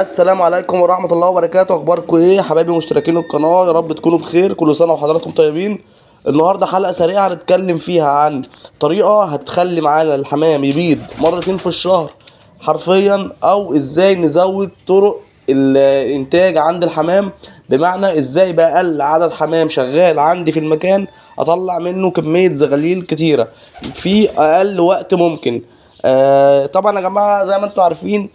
السلام عليكم ورحمة الله وبركاته. اخباركم ايه يا حبايبي مشتركين القناة؟ يا رب تكونوا بخير، كل سنة وحضراتكم طيبين. النهاردة حلقة سريعة هنتكلم فيها عن طريقة هتخلي معانا الحمام يبيض مرتين في الشهر حرفيا، او ازاي نزود طرق الانتاج عند الحمام، بمعنى ازاي باقل عدد حمام شغال عندي في المكان اطلع منه كمية زغاليل كتيرة في اقل وقت ممكن. طبعا يا جماعة زي ما انتم عارفين،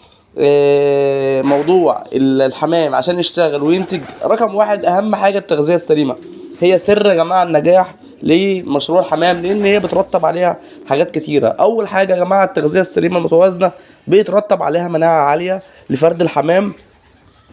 موضوع الحمام عشان يشتغل وينتج رقم واحد اهم حاجة التغذية السليمة، هي سر يا جماعة النجاح لمشروع الحمام، لان هي بترتب عليها حاجات كتيرة. اول حاجة يا جماعة التغذية السليمة المتوازنة بيترتب عليها مناعة عالية لفرد الحمام.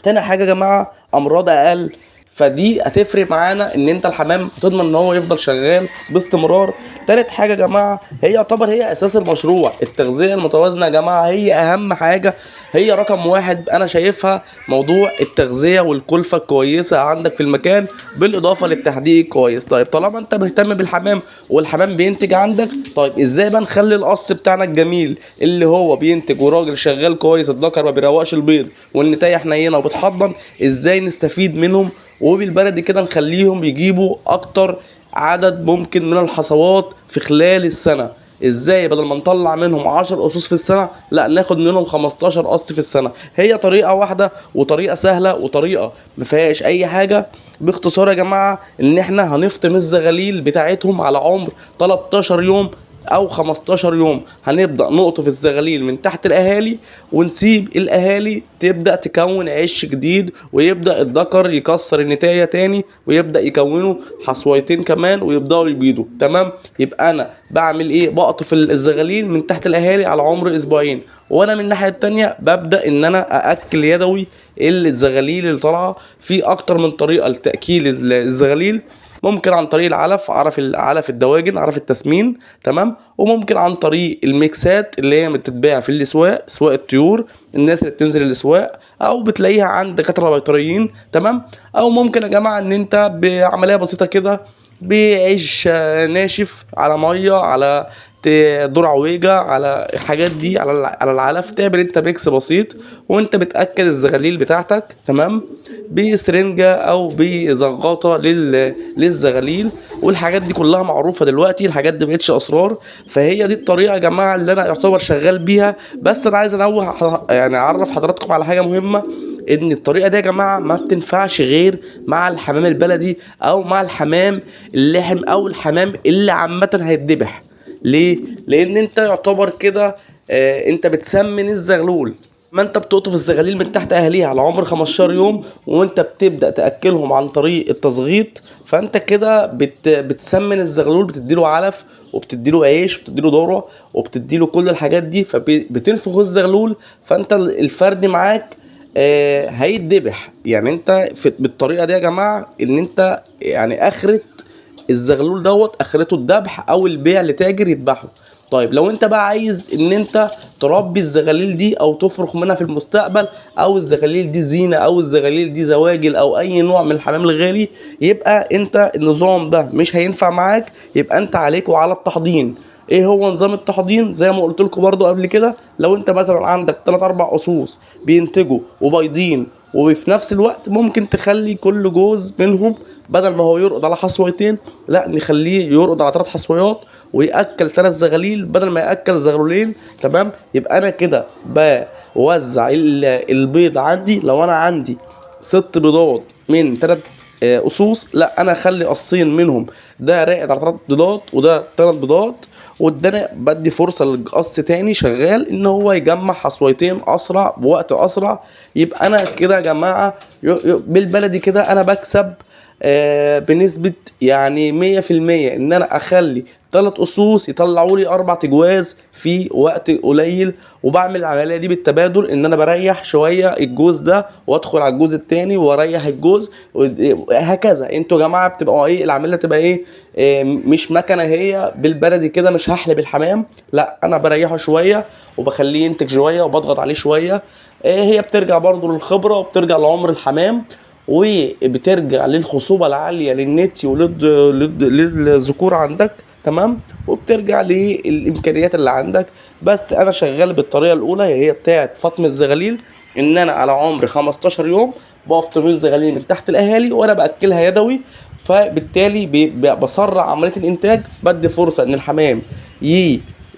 تاني حاجة يا جماعة امراض اقل، فدي هتفرق معانا ان انت الحمام هتضمن ان هو يفضل شغال باستمرار. تالت حاجة يا جماعة هي يعتبر هي اساس المشروع، التغذية المتوازنه يا جماعة هي اهم حاجة، هي رقم واحد انا شايفها، موضوع التغذية والكلفه الكويسة عندك في المكان بالاضافة للتحديق الكويس. طيب طالما انت مهتم بالحمام والحمام بينتج عندك، طيب ازاي بقى نخلي القص بتاعنا الجميل اللي هو بينتج وراجل شغال كويس، الذكر ما بيروقش البيض والنتايه حنينه وبتحضن، ازاي نستفيد منهم وبالبلدي كده نخليهم يجيبوا اكتر عدد ممكن من الحصوات في خلال السنة؟ ازاي بدل ما نطلع منهم 10 قصوص في السنة، لا ناخد منهم 15 قص في السنة. هي طريقة واحدة وطريقة سهلة وطريقة ما فيهاش اي حاجة. باختصار يا جماعة ان احنا هنفطم الزغاليل بتاعتهم على عمر 13 يوم او 15 يوم، هنبدأ نقطف الزغاليل من تحت الاهالي ونسيب الاهالي تبدأ تكون عش جديد، ويبدأ الذكر يكسر النتاية تاني ويبدأ يكونوا حصويتين كمان ويبدأوا يبيضوا. تمام، يبقى انا بعمل ايه؟ بقطف الزغاليل من تحت الاهالي على عمر اسبوعين، وانا من الناحية التانية ببدأ ان انا اأكل يدوي الزغاليل اللي طالعة. في اكتر من طريقة لتأكيل الزغاليل، ممكن عن طريق العلف، علف الدواجن، علف التسمين، تمام، وممكن عن طريق الميكسات اللي هي بتتباع في الاسواق، اسواق الطيور، الناس اللي بتنزل الاسواق، او بتلاقيها عند دكاترة بيطريين، تمام. او ممكن يا جماعة ان انت بعملية بسيطة كده بعيش ناشف على مية، على ذرة عويجه، على الحاجات دي، على العلف، تعمل انت mix بسيط وانت بتاكل الزغاليل بتاعتك، تمام، بسرنجه او بزغاطه للزغاليل. والحاجات دي كلها معروفة دلوقتي، الحاجات دي مبقتش اسرار. فهي دي الطريقة يا جماعة اللي انا يعتبر شغال بيها. بس انا عايز انوه يعني اعرف حضراتكم على حاجة مهمة، ان الطريقة دي يا جماعة ما بتنفعش غير مع الحمام البلدي او مع الحمام اللحم او الحمام اللي عامة هيتذبح. ليه؟ لان انت يعتبر كده، انت بتسمن الزغلول. ما انت بتقطف الزغاليل من تحت اهاليها على عمر 15 يوم وانت بتبدا تاكلهم عن طريق التصغيط، فانت كده بتسمن الزغلول، بتديله علف وبتديله عيش وبتديله ذره وبتديله كل الحاجات دي، فبتنفخ الزغلول، فانت الفرد معاك، هيتذبح. يعني انت بالطريقة دي يا جماعة ان انت يعني اخره الزغلول دوت اخرته الذبح او البيع لتاجر يذبحه. طيب لو انت بقى عايز ان انت تربي الزغاليل دي او تفرخ منها في المستقبل، او الزغاليل دي زينة، او الزغاليل دي زواجل، او اي نوع من الحمام الغالي، يبقى انت النظام ده مش هينفع معاك، يبقى انت عليك وعلى التحضين. ايه هو نظام التحضين؟ زي ما قلت لكم برضو قبل كده، لو انت مثلا عندك 3-4 قصوص بينتجوا وبيضين، وفي نفس الوقت ممكن تخلي كل جوز منهم بدل ما هو يرقد على حصويتين، لا نخليه يرقد على 3 حصويات ويأكل 3 زغاليل بدل ما يأكل زغلولين، تمام. يبقى انا كده بوزع البيض عندي. لو انا عندي 6 بيضات من 3، قصوص، لا انا اخلي قصين منهم ده راقد على 3 بيضات وده 3 بيضات، وده بدي فرصة للقص تاني شغال ان هو يجمع حصويتين اسرع بوقت اسرع. يبقى انا كده يا جماعة بالبلدي كده انا بكسب، بنسبة مية في المية ان انا اخلي 3 قصوص يطلعوا لي 4 تجواز في وقت قليل. وبعمل العملية دي بالتبادل، ان انا بريح شوية الجوز ده وادخل على الجوز التاني واريح الجوز هكذا. انتوا يا جماعة بتبقوا ايه العملية تبقى ايه، مش مكنة، هي بالبلدي كده مش هحلب الحمام، لا انا بريحه شوية وبخليه ينتج شوية وبضغط عليه شوية. هي بترجع برضو للخبرة وبترجع لعمر الحمام وبترجع للخصوبة العالية للنتي للذكور عندك، تمام، وبترجع للإمكانيات اللي عندك. بس أنا شغال بالطريقة الأولى هي بتاعت فطم الزغاليل، ان انا على عمر 15 يوم بقف تمييز زغاليل من تحت الاهالي وانا باكلها يدوي، فبالتالي بسرع عملية الانتاج، بدي فرصة ان الحمام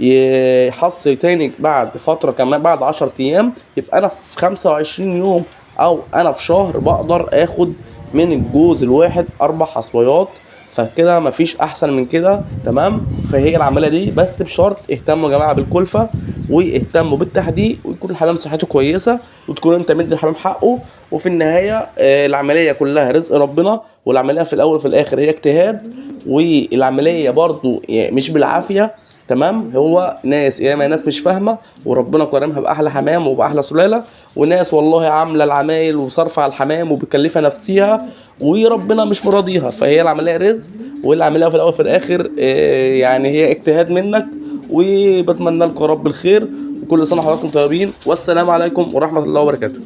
يحصي تاني بعد فترة كمان بعد 10 ايام. يبقى انا في 25 يوم او انا في شهر بقدر اخد من الجوز الواحد 4 حصويات، فكده مفيش احسن من كده. تمام، فهي العملية دي بس بشرط اهتموا يا جماعة بالكلفه، واهتموا بالتحديق، ويكون الحمام صحته كويسة، وتكون انت مدي الحمام حقه. وفي النهاية العملية كلها رزق ربنا، والعملية في الاول وفي الاخر هي اجتهاد، والعملية برضو مش بالعافية. تمام، هو ناس ياما ناس مش فاهمه وربنا كرمها باحلى حمام وباحلى سلالة، وناس والله عامله العمايل وصارفه على الحمام وبتكلفها نفسيها وربنا مش مراضيها. فهي العملية رزق، والعملية في الاول وفي الاخر هي اجتهاد منك. وبتمنى لكم يا رب الخير، وكل سنة وحضراتكم طيبين، والسلام عليكم ورحمة الله وبركاته.